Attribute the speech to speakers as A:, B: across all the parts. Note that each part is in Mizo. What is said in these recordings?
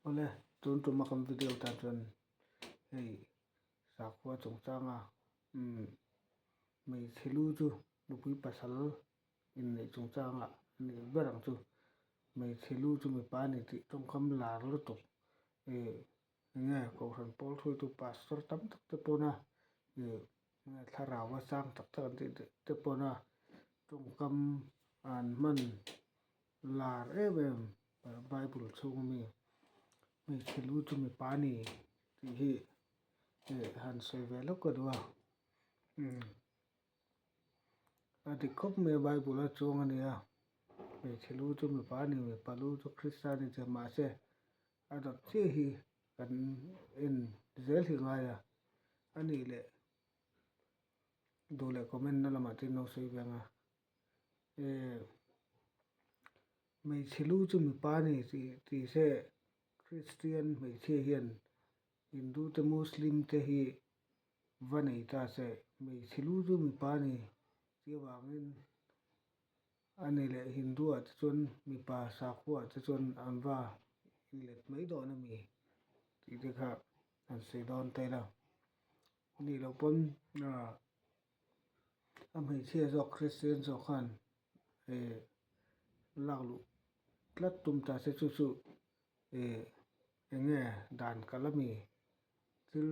A: Awle, tun tuma kan video tan chuan hei sakhua chungchanga umm hmeichhe lu chu nupui pasal inneih chungchanga a nih ber ang chu. Hmeichhe lu chu mipa a ni tih tawngkam lar lutuk ih enge kohhran pawl hruaitu pastor tam tak te pawna ih enge thlarau a sang tak tak an tih te pawna tawngkam an hman lar em em bible chhung ami hmeichhe lu chu mipa a ni tih hi ih han sawi ve lawk ka duh a umm a dik khawp mai a bible a chuang a nia hmeichhe lu chu mipa a ni mipa lu chu krista a ni tih mahse a dawt chiah hi kan en zel hi ngai a a nih leh duh leh comment na lamah te in lo sawi ve ang a. Hmeichhe lu chu mipa a ni tih tih se Kristian hmeichhia hian Hindu te Muslim te hi va nei ta se hmeichhe lu chu mipa a ni tih avangin a ni leh Hindu ah te chuan mipa sakhua ah te chuan an va inlet mai dawn a mi tih te kha an sawi dawn ta ila nih loh pawn ah. A hmeichhia zawk Kristian zawk khan eh lak luh tlat tum ta se chu chu eh eng nge dan kalh ami thil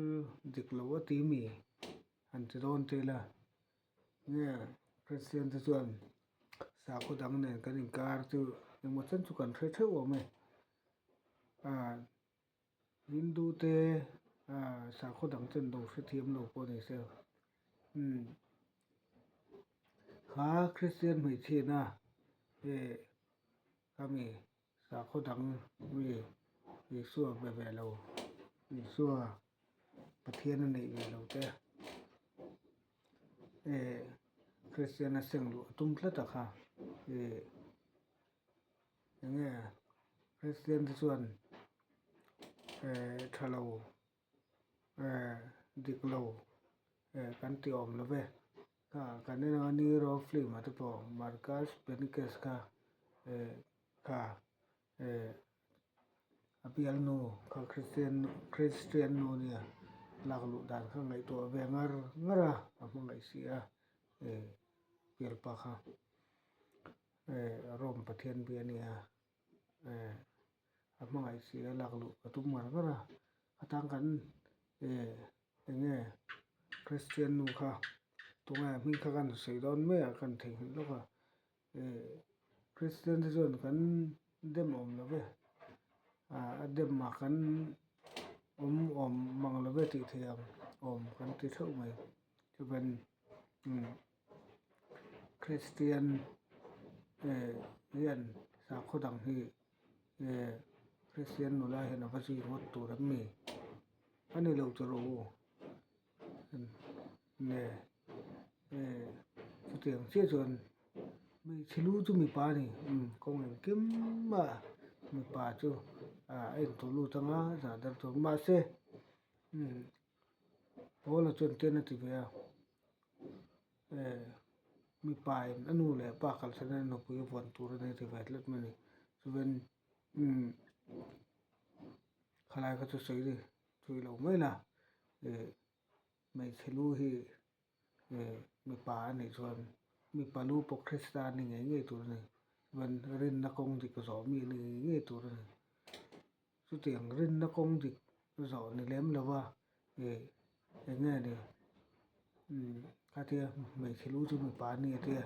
A: dik lo a ti mi han ti dawn ta ila nge Kristian te chuan sakhaw dang nen kan inkar chu engmaw chen chu kan hre theuh awm e ah. Hindu te ah sakhaw dang ten lo hrethiam lo pawh ni se umm kha Kristian hmeichhiatna eh khami sakhaw dang mi Isua be ve lo Isua Pathian a neih ve lo te eh Kristian a seng luh a tum tlat a kha eh. Enge Kristian te chuan eh tha lo eh dik lo eh kan ti awm lo ve kha kan en anga Nero film ah te pawh Marcus Benicus kha eh kha eh a bialnu kha Kristian Kristian nu nia lak luh dan kha ngaihtuah ve ngar ngar a a hmangaih si a eh bialpa kha. Eh Rome Pathian bia a nia eh a hmangaih si a lak luh ka tum ngar ngar a atang kan eh eng nge Christian nu kha tunge hming kha kan sawi dawn mai a kan theihnghilh lawk a eh Christian te chuan kan dem awm lo ve ah a dem a kan awm awm mang lo ve tih theih ang awm kan ti theuh mai chuan umm. Kristian eh hian sakhaw dang hi eh Kristian nula hian a va zui ngawt tur em ni? A ni lo chu rawh u nge eh chutiang chiah chuan hmeichhe lu chu mipa a ni umm kawng engkim a mipa chu ah a intur lut anga zah dar tur mahse umm Paula chuan ten a ti ve a. Eh mipa in a nu leh a pa kalsan a nupui a vawn tur a ni ti ve tlat mai a ni chuan umm khalai kha chu sawi thui lo mai la eh hmeichhe lu hi eh mipa a nih chuan mipa lu pawh Krista a ni ngei ngei tur a ni chuan rinna kawng dik zawh mi a ni ngei ngei tur a ni. Chutiang rinna kawng dik zawh ni lem lo va ih eng nge ni umm khatia hmeichhe lu chu mipa a ni tia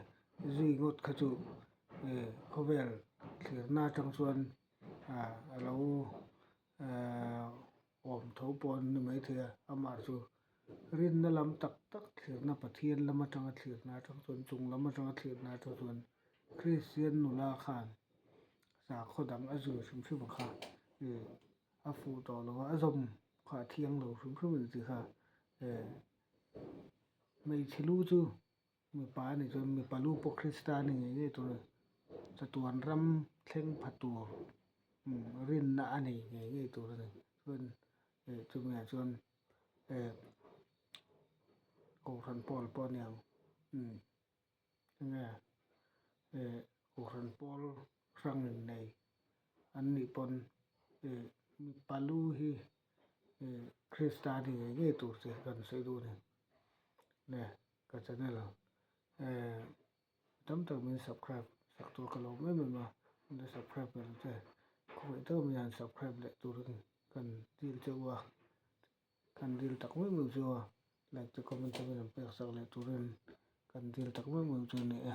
A: zui ngawt kha chu ih khawvel thlirna atang chuan ah a lo ahh awm tho pawh an ni maithei a amah chu rinna lam tak tak thlirna Pathian lam atanga thlirna atang chuan chung lam atanga thlirna atang chuan Kristian nula khan. Sakhaw dang a zui hrim hrim kha ih a fuh tawh lo a, a zawm kha a thiang lo hrim hrim a ni tih kha eh hmeichhe lu chu mipa a nih chuan mipa lu pawh Krista a ni ngei ngei tur a ni chatuan ram thleng pha tur umm rinna a nei ngei ngei tur a ni chuan eh chumi ah chuan eh kohhran pawl pawh a ni ang umm. Enge eh kohhran pawl hrang in nei an nih pawn eh. Mipa lu hi Krista a ni ngei ngei tur che kan sawi duh a ni. Le ka channel tam tak min subscribe sak tur ka lawm em em a, min la subscribe ve lo che khawngaihtaka min han subscribe leh turin kan dil che u a, kan dil tak meuh meuh chu a, like te comment te min han pek sak leh turin kan dil tak meuh meuh chu a ni e.